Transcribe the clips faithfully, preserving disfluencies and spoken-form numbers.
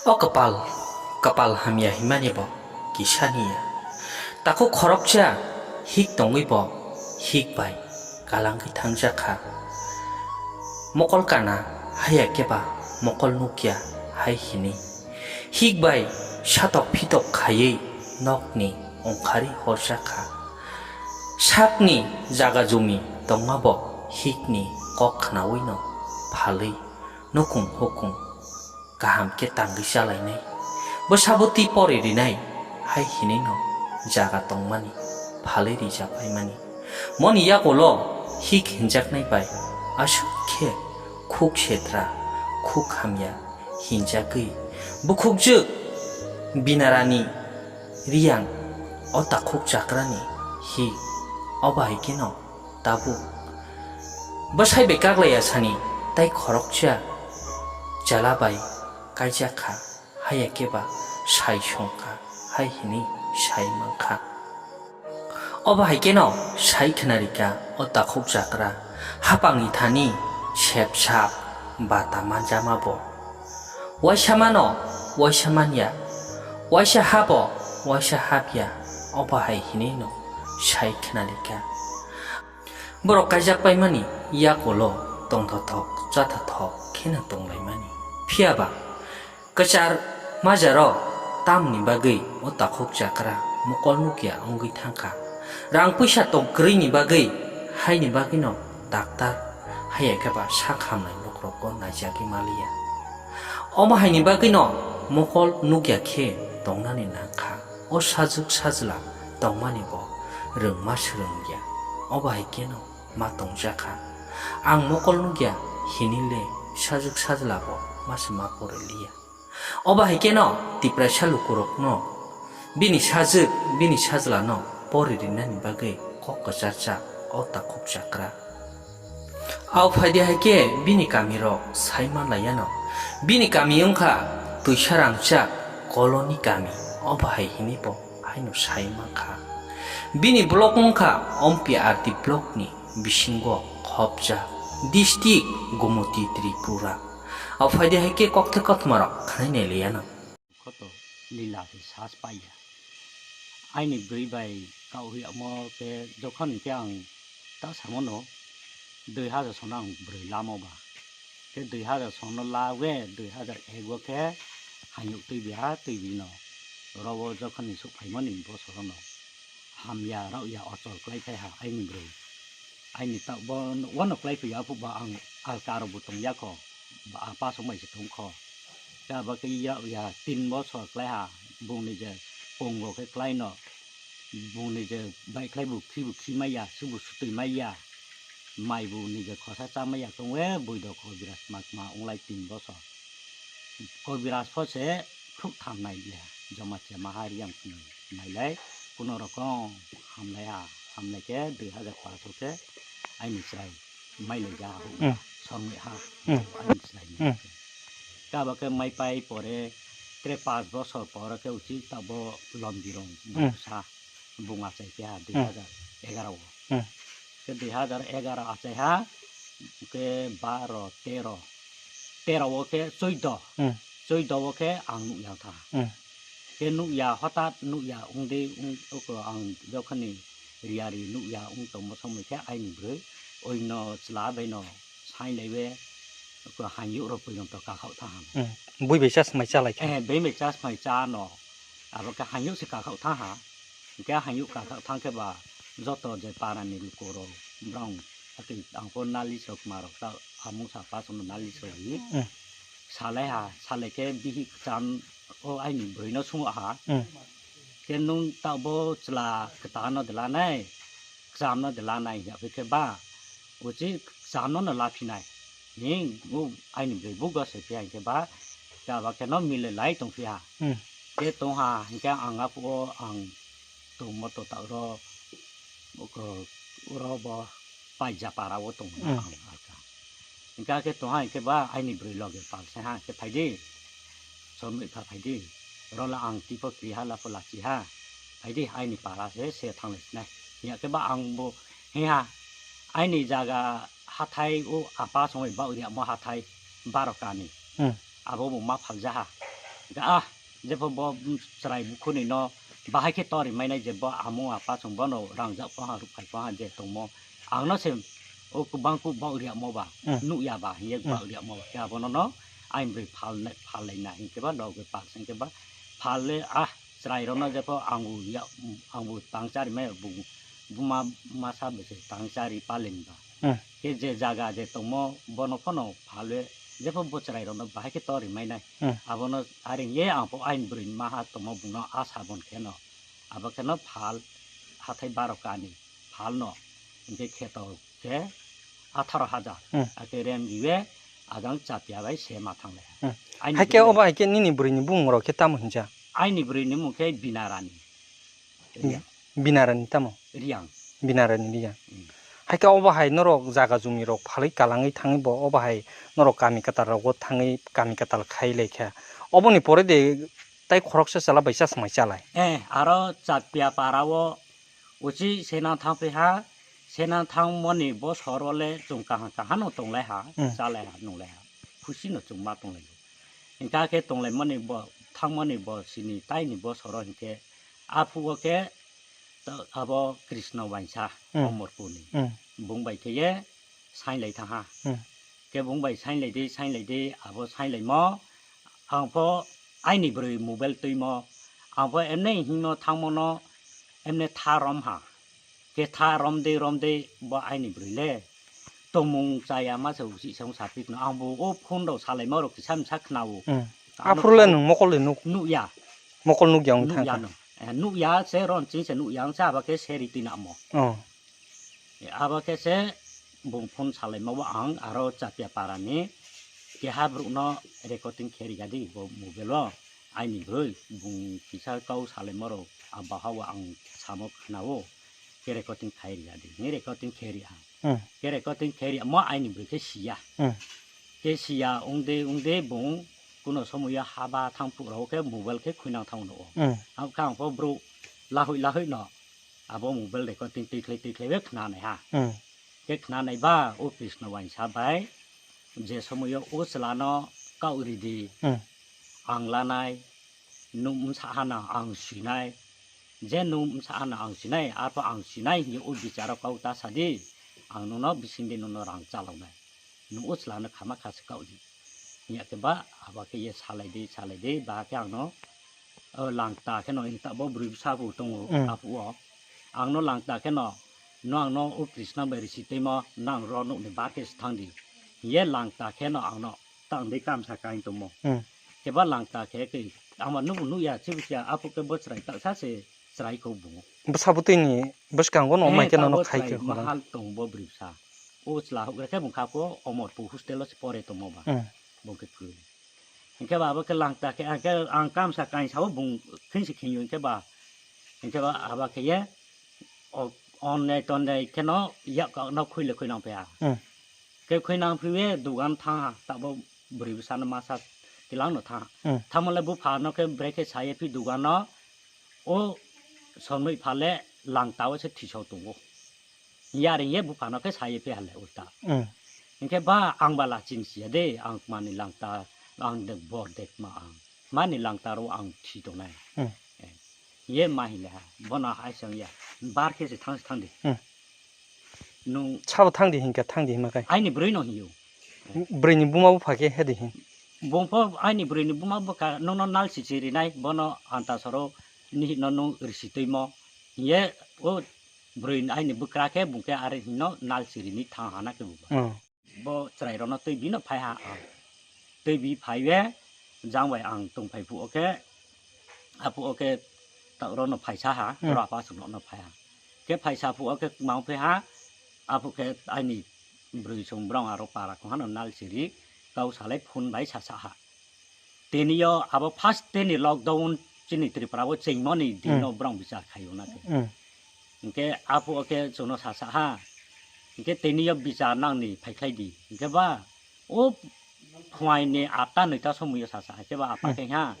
O kwpal, kwpal hamya himani bo kisa niya. Takhuk khoroksa hik tongwi bo hik bai kalangwi thangjak kha. Mokol kana haya keba mokol nukya hai hini. Hik bai satok phitok khaiwi nokni ongkhari horjak kha. Sakni jaga jumi tongma bo hikni kok khnawi no phalwi nukung hukung kaham khe tangwi chalainai. Bwsabo twi pori rinai hai hinwi no jaga tongmani phalwi rijak phaimani. Moni yagulo hik hinjaknai bai aswk khe khuk setra, khuk hamya hinjagwi bukhukjwk binarani riyang o takhuk chakrani hik. Obo hai kheno tabuk bwsai bai kaglai asani tai khoroksa chwla bai kaijak kha, haya khe ba sai song kha, hai hinwi sai man kha. Obo hai kheno sai khna rikha o takhuk chakra hapangni thani sep sap bata manjama bo. Waisa mano, waisa manya, waisa habo, waisa habya, obo hai hinwi no sai khna rikha. Borok kaijak paimani yakulo tongthothok chathothok kheno tonglaimani. Phiya ba kwchar majaro tamni bagwi o takhuk chakra mokol nukya wngwi thangkha. Rang puisa tong kwrwini bagwi, haini bagwino daktar haya khe ba sak hamnai nokrogo naijagwi maliya. Omo haini bagwino mokol nukya khe tongnani nangkha. O sajwk sajla tongmani bo rwngma swrwngya. Obo hai kheno ma tongjakha. Ang mokol nukya hinile sajwk sajla bo ma se ma poriliya. Obo hai kheno Tiprasa lukurokno bini sajwk, bini sajlano pori rinani bagwi kok kwcharcha o takhuk chakra. Ao phaidi hai khe bini kamirok sai manlaiyano. Bini kami wngkha Twisa Rangchak Koloni kami, obo hai hinwi bo haino sai mankha. Bini block wngkha Ompi R D blockni bisingo Khopjak, district Gumoti, Tripura. Ao phaidi hai khe kokthai kothmarok khnai nailaiyano. Koto lila se sas paiya. Aini bwrwi bai kau hiyamo khe jokhon khe ang ta samono dui hajar sono ang bwrwi lamo ba. Khe dui hajar sono lawe dui hajar ego khe hayuk twi biha twi bino. Robo jokhon ni suk phaimani bosorono. Hamya rok ya ochol klai thai ha aini bwrwi. Aini ta bo wano klai phi ya phu ba ang alka rok bo tong ya kho. Ba apa song bai se tong kho. Ta ba khe ya ya tin bosor klai ha bung ni je pongo khe klai no. Bung ni je bai klai bu khi bu khi mai ya, su bu sutui mai ya. Mai bu ni je khosa cha mai ya tong we bui do kho biras mak ma ong lai tin bosor. Kobiraj pho se khuk tham nai ya, joma chema ha riyang phunui nai lai, kuno rokom ham lai ha, ham lai khe dui hajar paanch khe aini chwrai mai lai ja ha, Hmm. Somoi ha, Hmm. Aini chwrai ni. Hmm. Kabo khe mai pai pore tre paanch bosor pore khe uchi tabo Lombirong Hmm. Bungsa bung achai khe ha Hmm. dui hajar egaro o. Hmm. Khe dui hajar egaro achai ha, khe baro, tero, tero o khe choido, Hmm. Choido o khe ang nukya tha. Hmm. Khe nukya, hotat nukya, wngdi, wng-, oko ang jokhoni riyari nukya wng tongmo somoi khe aini bwrwi oino chwla bai no sai lai be, oko hayuk rok poito kakhao tha hang. Hmm. Bui bai chas mai cha lai khe. Eh, bui bai chas mai cha no, abo khe hayuk se kakhao tha ha. Hingkhe hayuk kakhak thang khe ba joto je para ni luku rok brong, ati ang pho nalis rok ma rok ta amung sa pa song nalis rok hi. Hmm. Salai ha, salai khe bihik kwcham o aini bwrwi no sungo ha. Hmm. Khe nung ta bo chwla kwtal no de lanai, kwcham no de lanai ya khe ba, uchi kwcham no no laphi nai. Ning u aini bwrwi bugo se khe hingkhe ba, ta ba khe no mile lai tong phi ha. Hmm. Khe tong ha, hingkhe ang aphuo ang tongmo to ta ro, ro bo paija para o tong Hmm. Ang alka. Hingkhe khe tong ha, hingkhe ba aini bwrwi loge pal se ha, khe phaidi, somoi pha phaidi, ro la ang tipo kri ha, la pho lachi ha, phaidi aini para se, se thang lai sinai. Hingkhe ba ang bo he ha, aini jaga hathai o apa somoi ba uri amo hathai baro kani. Hmm. Abo bo ma phalja ha. Ah, jepho bo chwrai bukhuni no bahai khe tori mainai je bo amung apa chwng bono rangjak pha rwphai pha je tongmo. Ang no se o kubang kuk bok riya mo ba, Hmm. nukya ba, hiye Hmm. bok riya mo ba. Khe abono no aini bwrwi phal nai, phal lai na hinkhe ba, logwi pal sengkhe ba, phal le, ah, chwrai rok no jepho ang bo ya, ang bo tang chari mai, bo, buma masa bwswk tang chari palin ba. Hmm. Khe je jaga je tongmo, bono phano phal le, jepho bo chwrai rok no bahai khe tori mainai. Hmm. Abono aring ye ang po aini bwrwi ni maha tongmo bung no asa bon khe no. Abo khe no phal hathai baro kani phal no. Hinkhe kheto khe atharo hajar. Hmm. Ake rem iwe ajang chapia bai se ma thang le. Hmm. Aini Haikhe bwrwi obo haikhe nini bwrwi ni bumung rok khe tamo hinja? Aini bwrwi ni mung khe Binarani. Riang. Binarani tamo? Riang. Binarani Riang. Hmm. Haikhe obo hai norok jaga jumi rok phalwi kalangwi thangwi bo obo hai norok kami kwtal rogo thangwi kami kwtal khai lai kha. Oboni pore de tai khoroksa chala bai chasmai chalai. Eh, aro chapia para o uchi sena thang phi ha, sena thang moni bo soro le chwng kaham kaham no tong lai ha, Hmm. cha lai ha, nung lai ha. Khusi no chwng ma tong lai. Hinkha khe tong lai mani bo, thang mani bo, sini tai ni bo soro hinkhe, a phugo khe, ta-, abo Krishna wainsa, Hmm. Omorpur ni. Hmm. Bung bai khe ye, sain lai thang ha. Hmm. Khe bung bai sain lai di, sain lai di, abo sain lai mo, ang pho aini bwrwi mobile twi mo, ang pho emne hing no thang mo no, emne tha rom ha. Khe tha rom de, rom de, bo aini bwrwi le. Tongmung chaya ma se uchi se wng sa phi khna. Ang bo o phone rok salai ma rok kisa misa khna o. Hmm. Ano Aphuru le phone nwng mokol le nuk, nuk ya. Mokol nuk ya wng Nuk thang ya kha. No. Eh, nuk ya se ron ching se nuk ya wng sa aba khe se ri tina mo. Oh. Abo khe se bung phone salaima o ang aro Chapia para ni keha borok no recording khe ri ya di bo mobile o aini bwrwi bung kisa kau salaima rok a baha o ang samo khna o khe recording khai ri ya di hwnwi recording khe ri ang Hmm. khe recording khe ri mo aini bwrwi khe siya Hmm. khe siya wng de wng de bung kuno somoyo haba thang phuk rok khe mobile khe khuinang thang no o Hmm. ang kha ang pho borok lahoi lahoi no Abo mobile recording tikhlai tikhlai be khna nai ha. Hmm. Khe khna nai ba o Krishna wainsa bai je somoyo o chwla no kau ri di. Hmm. Ang lanai, nung msa hana ang sinai. Je nung msa hana ang sinai, arpho ang sinai hinwi o bicharo kau ta sa di. Ang nung no bising di nung no rang chalok nai. Nung o chwla no khama kha se kau di. Hiya khe ba abo khe ye salai di, salai di, ba khe ang no O langta kheno hinta bo bwrwi bwsa bo tongo Mm. Apu o. Ang no langta kheno no ang no o Krishna bai risi twi mo nang ro nuk ni bar khe se thang di. Ye langta kheno ang no tang di kam sa kain tongmo. Mm. Khe ba langta khe khe ang ma nuk nuk ya chibu kya apu khe bo chwrai ta sa se chwrai kho bungo. Bwsa bwtwi ni bwskango no Eh, mai khe ta no bo khai chwrai khe hwnwi. Mahal tong bo bwrwi bwsa. O chwla hok khe bung kha ko Omorpur hostel o se pore tongmo ba. Mm. Bo khe kwrwi. Hinkhe ba abo khe langta khe, hinkhe ang kamsa kainsa o bung khinsi khinwi hinkhe ba, hinkhe ba abo khe ye, o, onne tonne kheno yak no khwile khwinang phi ha. Hmm. Khe khwinang phiwi dugan thang ha, tabo bwrwi bwsano masa tilang no thang ha. Hmm. Tamo le bupha no khe bwrwi khe saye phi dugan no, o sonwi phale langta o se thiso tongo. Yaring ye buphano khe saye phi hale ulta. Mm. Hinkhe ba ang bala chini siya de, ang mani langta, ang de bor de ma ang. Mani langta ro ang thi tongnai. Mm. Eh, ye ma hile ha, bono hai song ya. Bar khe se thang thang de. Mm. Nung Sabo thang di hinkhe, thang di hima kai. Aini bwrwi no hiyo. Bwrwi ni buma bupha khe he di hin. Bung pho aini bwrwi ni buma bwkha no no nal si chiri nai, bono anta soro ni no nung risi twi mo. Ye o Bwrwi aini bwkra khe bung khe are hino nal sirini thang hana khe buba. Hmm. Bo chwrai rokno twi bino phai ha ang. Twi bi phai we jang bai ang tong phai phu o khe, aphu o khe ta rokno phaisa ha, Hmm. ro apa song rokno phai ha. Khe phaisa phu o khe mang phe ha, aphu khe aini bwrwi song brong aro para kho hano nal siri kau salai phone bai sa sa ha. Tini yo abo first tini lockdown chini Tripura o chengmani dino Hmm. borong bichar khayo na khe. Hmm. Hinkhe apo khe chwngno sasa ha. Hinkhe tini yo bichar nangni phaikhlai di. Hinkhe ba o phuaini atta noita somoyo sasa ha. Hinkhe ba apa Hmm. khe ha.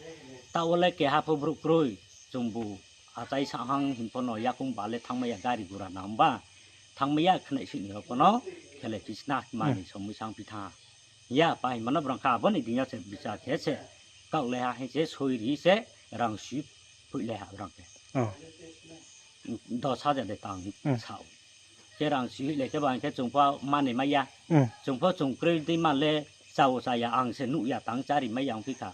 Ta ole keha pho borok kwrwi chwngbo achai sahang hinphono yakung bale thangmaya gari gura nangba. Thangmaya khwnai sini rokno khelai phisna mani Hmm. somoi sang pitha. Ya, pai mano borok kha aboni dingya se bichar khe se kaulai ha, hingse soi ri se rang si phuilai ha rang khe. Oh. Dos hajar de tang Hmm. sao. Khe rang si huilai khe ba hingkhe chwngpha mani maya. Hmm. Chwngpha chwng kwrwi di manle chao chaya ang se nukya tang chari maya wngphi kha.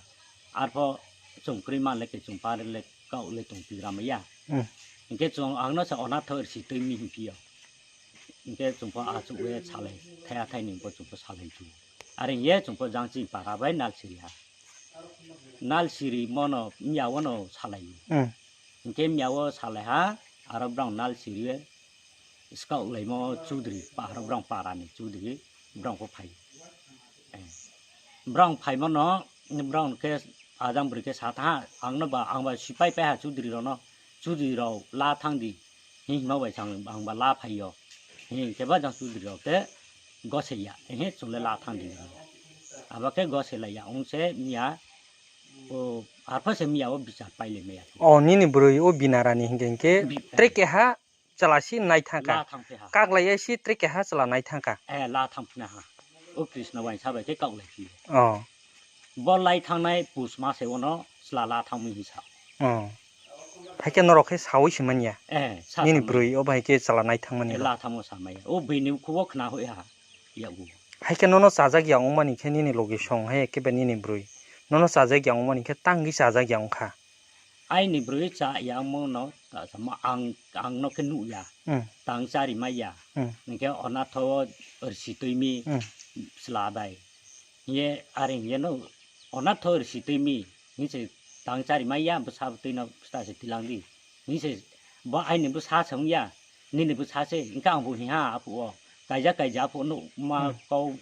Arpho chwng kwrwi manle khe chwngpha le kaule tong tigra maya. Hmm. Hingkhe chwng ang no se onatho si twi mi hingphi yo. Hingkhe chwngpha achuk we salai thaya thaini bo chwngpha salai chu. Are ye chwngpha jang chini para bai nal siri ha. Nal siri mono miya wono salai. Hmm. Hingke miya wo salai ha, aro brang nal siri we scout laimo chudri, pa-, aro brang para ni chudri, brang pho phai. Eh. Brang phai mono, brang ke ajang bwrwi ke sa tha, ang no ba, ang ba sipai pai ha chudri rok no, chudri rok la thang di, hing hima bai sang ang ba la phai yo, hing ke ba jang chudri rok ke gose ya, he chule la thang di, abo ke gose la ya, ong se miya, O, arpha se miya o bichar paile meya. O, nini bwrwi o binarani hingke hingke Bi-, tre keha chwla si nai thangkha. La thangphi ha. Kaglai si tre keha chwla nai thangkha. Eh, la thangphina ha. O Krishna wainsa bai khe kaglai phi. O. Bo lai thangnai pus mase ono chwla la thangmi hisa. O. Haikhe norok khe saui se manya. Eh, sa Nini thangmani. Bwrwi o bai khe chwla nai thangmani Eh, rok. La thangmo sa maya. O bini ukhugo khna hoi ha. Yago. Haikhe nono chajak ya wngmani khe nini logi song hai khe ba nini bwrwi. Nono chajak ya wngmani khe tangwi chajak ya wngkha. Aini bwrwi cha ya wngmano ta samo ang, ang no khe nuk ya. Hmm. Tang chari mai ya. Hmm. Hingkhe onatho rsi twi mi Hmm. chwla bai. Hiye are hiye no onatho rsi twi mi. Hingse tang chari mai ya bwsa twi no bwsa se tilang di. Hingse bo aini bwsa se wng ya. Nini bwsa se, hingke ang bo hiha aphuo. Kaija kaija aphuo no ma Hmm. kau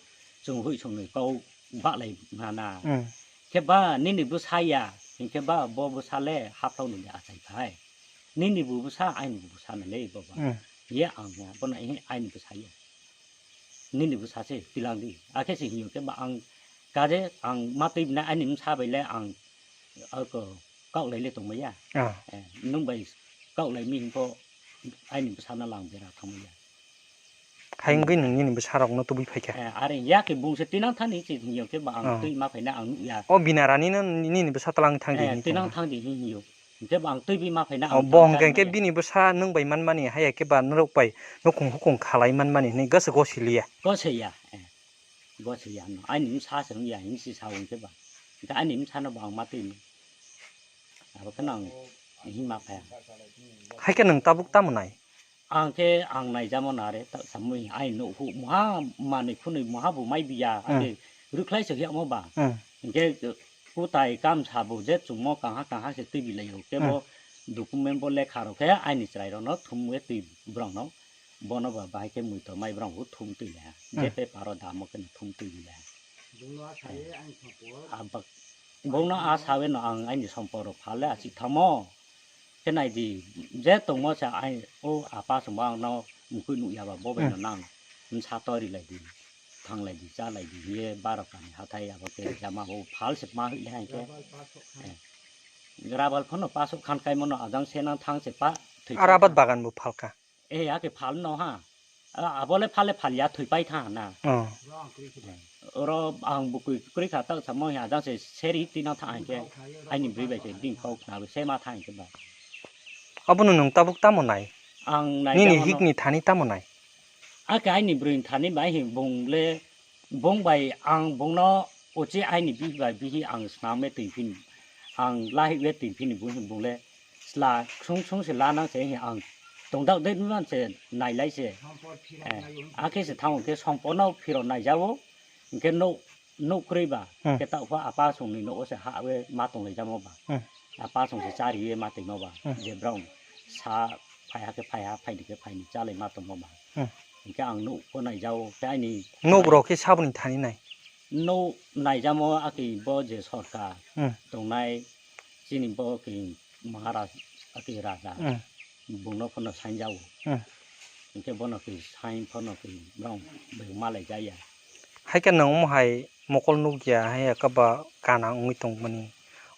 chwng hui chwng ni kau bahlai mana. Hmm. Khe ba nini bwsa ya, hingke ba bo bwsa le haphlau ni achai phai. Nini bo bwsa, aini bo bwsa na le bo ba. Hmm. Ye ang ya, bo na he aini bwsa ya. Nini bwsa se tilang di. Akhe se hiyo khe ba ang kaje ang ma twi bina aini bwsa bai le ang ako kaulai le tongmaya. Ah. Eh, nwng bai kaulai mi hingko aini bwsano lang bera thangmaya. Hai wngwi nwng nini bwsarokno tubui phaikha. Eh, are ya khe bungse tinang thani se hiyo khe ba ang Ah. twi ma phaina ang nukya. O binarani no nini bwsa tlang thang di Eh, hinwi tinang tongma. Thang di hin hiyo. Hingke ba ang twi bi ma phaina O ang bo tang hingke khe chari maya. Bini bwsa nwng bai manmani haya khe ba norok bai nukhung hukhung khalai manmani hinwi gosi gosi liya. Gosi ya. Eh. Bo se ya no, ani bwsa se wng ya, hing si sa wng khe ba. Hingkhe ani bwsa no bo ang ma twi no. Abo kheno ang hing ma phaya. Hai khe nwng tabuk tamo nai? Ang khe ang naijamo na re, ta samui ai no hu muha manwi khunui muha bo mai biya, Hmm. ake rwkhlai se yamo ba. Hmm. Hingkhe kutai kam sa bo je chungmo kangha kangha se twi bilai o, kebo Hmm. document bo lekha rok khe aini chwrai rok no thum ye twi borok no. Bono ba bahai khe muitor mai borok bo thum twi le ha. Je Hmm. paper o damo khe thum twi le ha. Bongno a sawi Eh. Ani sompo. Abak-, bongno a sawi no ang aini sompo rok phal le achik thamo. Khe nai di, je tongmo se ai o apa songbo ang no mukhui nuk ya ba bo bai no Hmm. nang. Bwsa tori lai di, thang lai di, cha lai di, ye barokani hathai abo khe jama bo phal se ma hoi le hai khe. Rabal paso khan. Eh. Rabal phano paso khan kai mono ajang se nang thang se pa thwi A rabat pa. Bagan bo phal kha. Eh, ya khe phal no ha. A, abo le phal le phal ya, thwi pai tha na. Oh. Oro ang bukui kwrwi kha, tak samo ya, jang se seri tina tha ang khe, aini bwrwi bai se bini kok na se ma tha ang khe ba. Abono nwng tabuk tamo nai? Ang nai Nini tamo no. Hikni thani tamo nai? A khe aini bwrwi thani bai hi bung le Bung bai ang bungno uchi aini bihi bai bihi ang sname twi phini. Ang lahi we twi phini bung, bung le sla ksung ksung se lanang se ang tongdak de nunan se nailai se. Eh, akhe se thango khe sompono phiro naijao, hingkhe no, no kwrwi ba, Hmm. khe ta upha apa songni no se ha we ma tonglai jamo ba. Hmm. Apa song se chari ye ma tongmo ba. Hmm. Je brong sa phaiha khe phaiha, phaini khe phaini chalai ma tongmo ba. Hmm. Hingkhe ang nuk bo naijao, khe aini Nuk rok khe saboni thani nai? Nuk naijamo akhe bo je sorkar Hmm. tongnai, chini bo khe Maharaj, akhe Raja, Hmm. bungno phano sainjao. Hmm. Hingkhe bono khe sain phano khe brong bai malai jaya. Haikhe nwng omo hai mokol nukya, hai khe ba kana wngwi tongmani.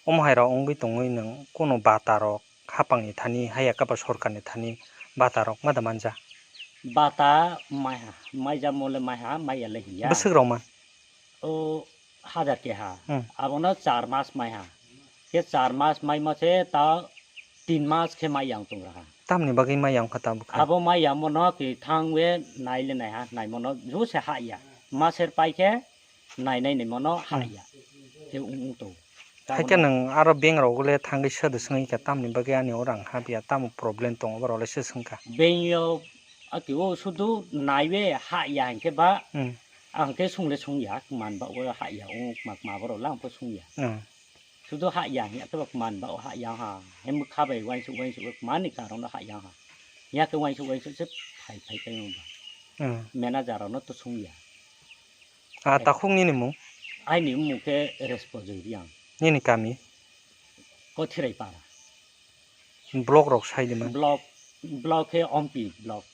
Omo hai rok wngwi tongwi nwng kunu bata rok hapangni thani, haiya khe ba sorkarni thani bata rok ma da manja? Bata maiha, maijamo le maiha, maiya le hiya. Bwswk rok man? O Hajar keha. Hmm. Abono char mas mai ha. Khe char mas mai mo se ta tin mas khe mai yang tung raha. Tamni bagwi mai yang kha tabuk kha? Abo mai yang mono ki thang we nai le nai ha, nai mono ju se ha ya. Maser pai khe nai nai ni mono ha Hmm. ya. Khe ung ung to. Haikhe nwng aro bank rok le thangwi sodo swngwi kha, tamni bagwi ani o rang habya, tamo problem tongo, borok le se swngkha. Bank yo aki o sudu nai we ha ya hinkhe ba Hmm. ang khe sung le sung ya, man ba o ha ya, o ma, ma borok lang pho sung ya. Hmm. Sudu ha ya, ya khe ba man ba o ha ya ha. Hem kha bai wainsu wainsu mani karon ha ya ha. Ya khe wainsu wainsu se phai phai kai ba. Hmm. Manager no to sung ya. Ah, takhuk nini mung? Aini mung khe Respo Joiriang. Nini kami? Kothirai para. Block rok sai di man. Block, block khe Ompi block.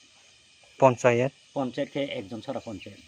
Ponchayat? Ponchayat khe Ekjon Sora Ponchayat.